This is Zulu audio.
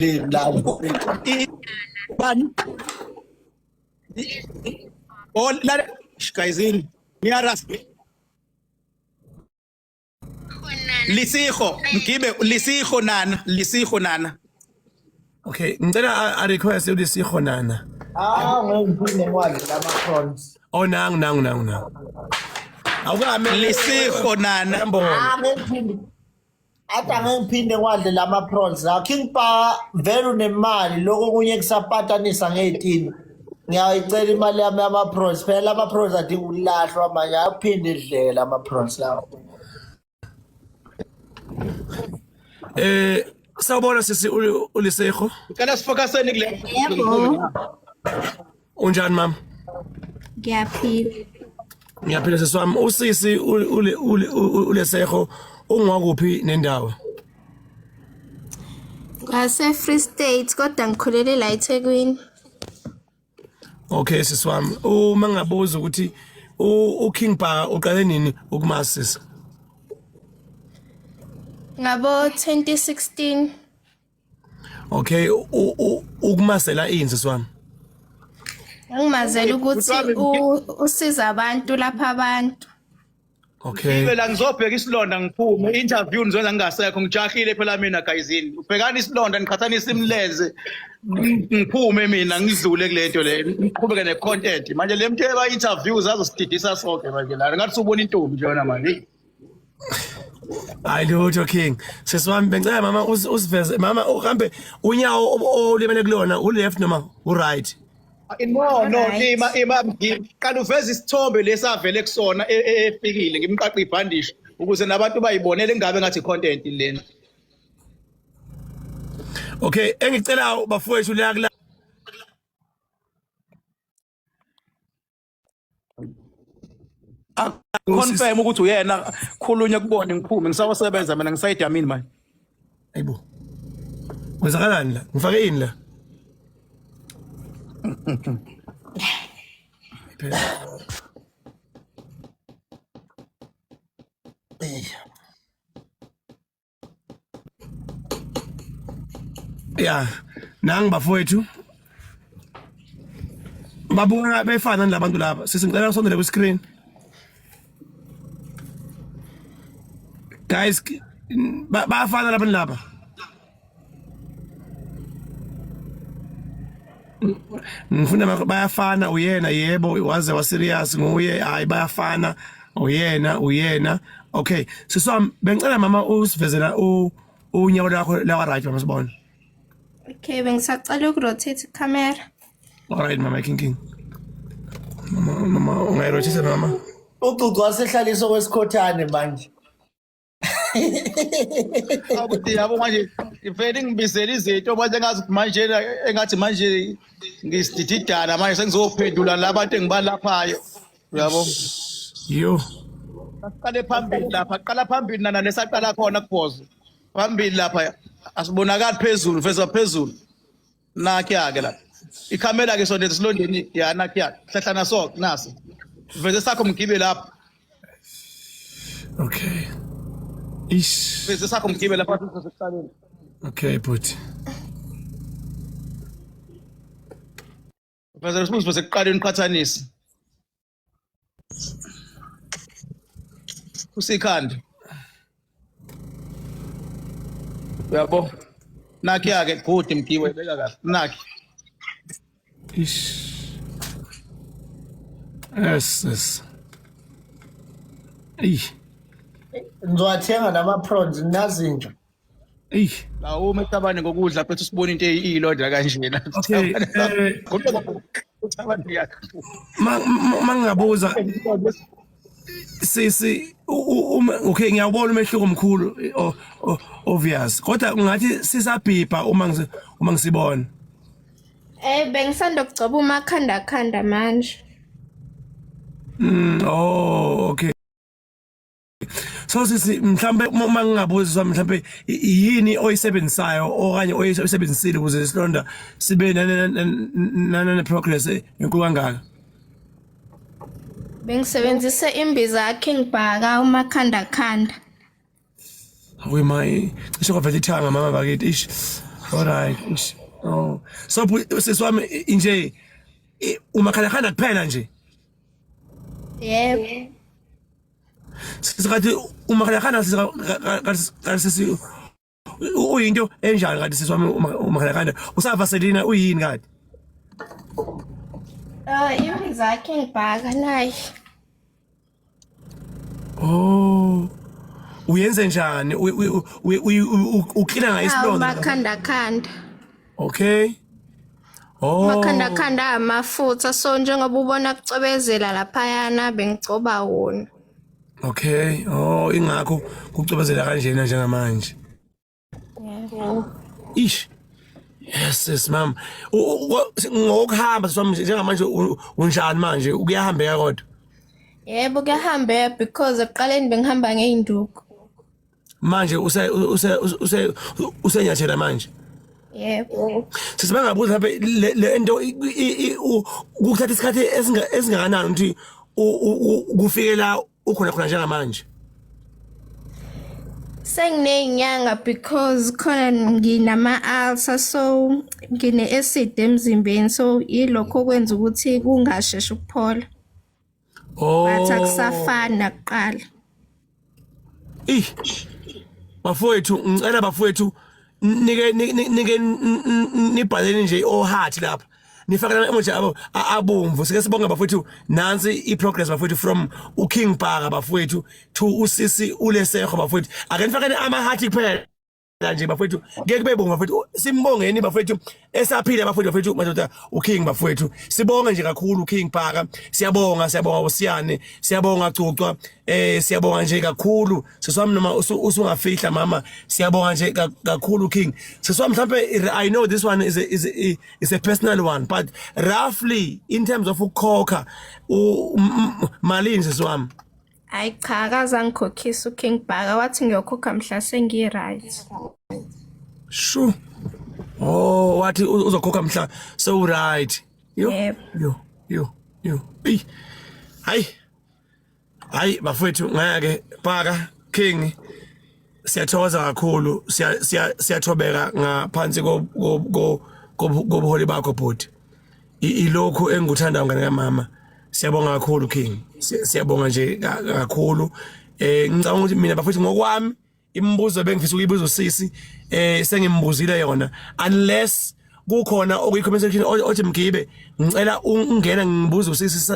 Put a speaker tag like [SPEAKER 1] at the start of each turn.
[SPEAKER 1] Lapho.
[SPEAKER 2] Bani? Oh, la guys in. Niyaras. Lisiho, mgibe lisiho nana, lisiho nana.
[SPEAKER 3] Okay, ngicela a request uLisiho nana.
[SPEAKER 1] Ah, ngiphinde ngwadle lama prawns.
[SPEAKER 3] Oh nangu nangu nangu nangu. Awukame
[SPEAKER 2] Lisiho nana.
[SPEAKER 3] Uyambona.
[SPEAKER 1] Ah, ngiphinde. Athi angeke ngiphinde ngiwadle lama prawns la. King Pa vele unemali lokho kunye kusapatanisa ngey'tini. Ngiyayicela imali yami yama prawns. Phela lama prawns adinga ukulahlwa manje aphinde idleke lama prawns lawo.
[SPEAKER 3] Eh sawubona sisi uLisego.
[SPEAKER 2] Ngicela sifocuseni kule.
[SPEAKER 4] Yebo.
[SPEAKER 3] Unjani mama?
[SPEAKER 4] Ngiyaphila.
[SPEAKER 3] Ngiyaphila sisi wami. Usisi uLesego ungwakuphi nendawo?
[SPEAKER 4] Ngase Free State kodwa ngikhulele la eThekwini.
[SPEAKER 3] Okay sisi wami. Uma ngabuza ukuthi uKing Bhaka uqale nini ukumazi sisi?
[SPEAKER 4] Ngabo 2016.
[SPEAKER 3] Okay, ukumasela ini sisi wami?
[SPEAKER 4] Ngimazela ukuthi usiza abantu lapha abantu.
[SPEAKER 3] Okay.
[SPEAKER 2] Phela ngizobheka isilonda ngiphume interview ngizoyenza ngingasekho ngijahile phela mina guyzini. Ubhekani isilonda niqhathanisa imilenze ngiphume mina ngidlule kule nto le ngiqhubeke ne content. Manje le muntu eba interviews azosididisa sonke manje la. Ngathi ubona intombi nje yona manje.
[SPEAKER 3] Hayi lutho king. Sisi wami bengicela mama usiveze mama uhambe unyawo olimele kulona u left noma u right.
[SPEAKER 2] No no ima ima qala uveze isithombe lesavele kusona e, e, efikile ngimqaqa ibhandishi ukuze nabantu bayibonele ingabe ngathi content lena.
[SPEAKER 3] Okay engicela bafowethu la
[SPEAKER 2] Confirm ukuthi uyena khulunywe kubone ngiphume ngisawasebenza mina ngisayidamini manje.
[SPEAKER 3] Ayibo. Kwenzakalani la? Ngifake ini la? Phela. Ya, nangi bafowethu. Babuka befana labantu laba. Sisi ngicela usondele ku screen. Guys, bayafana labantu laba. Ngifuna bayafana uyena yebo waze wa serious nguye hayi bayafana uyena uyena okay siswami bengicela mama usivezela u unyawo lakho lawa right mama sibone
[SPEAKER 4] Okay, bengisacela ukurotate icamera.
[SPEAKER 3] All right mama king king mama mama ungayirotate mama
[SPEAKER 1] Ugugu wasehlaliswa kwesikhothane manje.
[SPEAKER 2] Akuthi yabo manje vele ngibizela izinto manje engazi ukuthi manje engathi manje ngisidididana manje sengizophendula labantu engibalaphayo uyabo
[SPEAKER 3] yo
[SPEAKER 2] Qale phambili lapha qala phambili nana lesaqala khona kubhozo phambili lapha asibonakali phezulu veza phezulu nakhiya ke lapha ikhamera ke sondela silondeni ya nakhiya hlahlana so nasi veze sakho mgibe lapha
[SPEAKER 3] okay ish
[SPEAKER 2] veze sakho mgibe lapha sesekuqaleni
[SPEAKER 3] okay bhuti
[SPEAKER 2] veze sibuze sekuqaleni uqhathanise usikhanda uyabo nakhiya ke good mgiwe beka kahle nakhi
[SPEAKER 3] ish yes yes eyi
[SPEAKER 1] Ngizowathenga nama-prawns nazinja.
[SPEAKER 3] Eyi.
[SPEAKER 2] La uma ecabane ngokudla phethu sibona into eyilodwa kanjena.
[SPEAKER 3] Okay. Eh, mangingabuza sisi uma okay ngiyawubona umehluko omkhulu obvious kodwa ungathi sisabhibha uma uma ngisibona.
[SPEAKER 4] Eh bengisanda kugcoba umakhanda khanda manje.
[SPEAKER 3] Oh okay. So sisi mhlambe uma ngingabuziswa mhlambe yini oyisebenzisayo okanye oyisebenzisile ukuze isilonda sibe nane progress enkulu kangaka?
[SPEAKER 4] Bengisebenzise imbiza yakhe ngibhaka umakhanda khanda.
[SPEAKER 3] Hawe maye cishe kwavela ithanga mama bakithi ish. Alright. Ish. Oh. So sisi wami nje umakhalakhala kuphela nje.
[SPEAKER 4] Yebo.
[SPEAKER 3] Sisi umakhalakhala sisi sisi uyinto enjani kanti sisi wami umakhalakhala usavaselina uyini kanti?
[SPEAKER 4] Imbiza yakhe ngibhaka nayi.
[SPEAKER 3] Oh. Uyenze njani? Uklina ngayo isilonda?
[SPEAKER 4] Makhanda khanda.
[SPEAKER 3] Okay. Oh.
[SPEAKER 4] Makhanda khanda amafutha so njengoba ubona kucwebezela laphayana bengigcoba wona.
[SPEAKER 3] Okay. Oh, ingakho kucwebezela kanjena njengamanje. Ish. Yes, yes ma'am. Ngokuhamba sami njengamanje unjani manje? Kuyahambeka kodwa?
[SPEAKER 4] Yebo kuyahambeka because ekuqaleni bengihamba ngey'nduku.
[SPEAKER 3] Manje use use use usenyathela manje.
[SPEAKER 4] Yebo.
[SPEAKER 3] Sisi bangabuza mhlawumbe le nto kuthatha isikhathi esingakanani ukuthi kufike la ukhona khona njengamanje?
[SPEAKER 4] Senginey'nyanga because khona nginama-ulcer so ngine-acid emzimbeni so yilokho okwenza ukuthi kungasheshi ukuphola.
[SPEAKER 3] Oh.
[SPEAKER 4] But akusafani nakuqala.
[SPEAKER 3] Ih. Bafowethu ngicela bafowethu nike nike nibhaleni nje o heart lapha. Nifake ama emoji abo abomvu. Sike sibonge bafowethu nansi i progress bafowethu from u King Bhaka bafowethu to usisi uLesego bafowethu. Ake nifakeni ama heart kuphela nje bafowethu. Ngeke kube bonga bafowethu. Simbongeni bafowethu esaphila bafowethu bafowethu madoda uKing bafowethu. Sibonge nje kakhulu uKing Bhaka. Siyabonga siyabonga usiyane. Siyabonga Cucwa. Siyabonga nje kakhulu. Siswami noma usungafihla mama. Siyabonga nje kakhulu King. Siswami mhlambe I know this one is a personal one but roughly in terms of ukukhokha malini siswami?
[SPEAKER 4] Hayi cha akaze angikhokhisa uKing Bhaka wathi ngiyokhokha mhla sengi-right.
[SPEAKER 3] Shu. Oh wathi uzokhokha mhla so right. Yo.
[SPEAKER 4] Yebo.
[SPEAKER 3] Yo yo yo. Ey. Hayi. Hayi bafowethu ngeke Bhaka King siyathokoza kakhulu siyathobeka ngaphansi kobuholi bakho bhuti. Ilokhu engikuthanda ngane kamama. Siyabonga kakhulu King. Siyabonga nje kakhulu. Ngicabanga ukuthi mina bafowethu ngokwami imibuzo bengifisa ukuyibuza usisi sengimbuzile yona unless kukhona okuyi comment section othi mgibe ngicela ungena ngibuza usisi.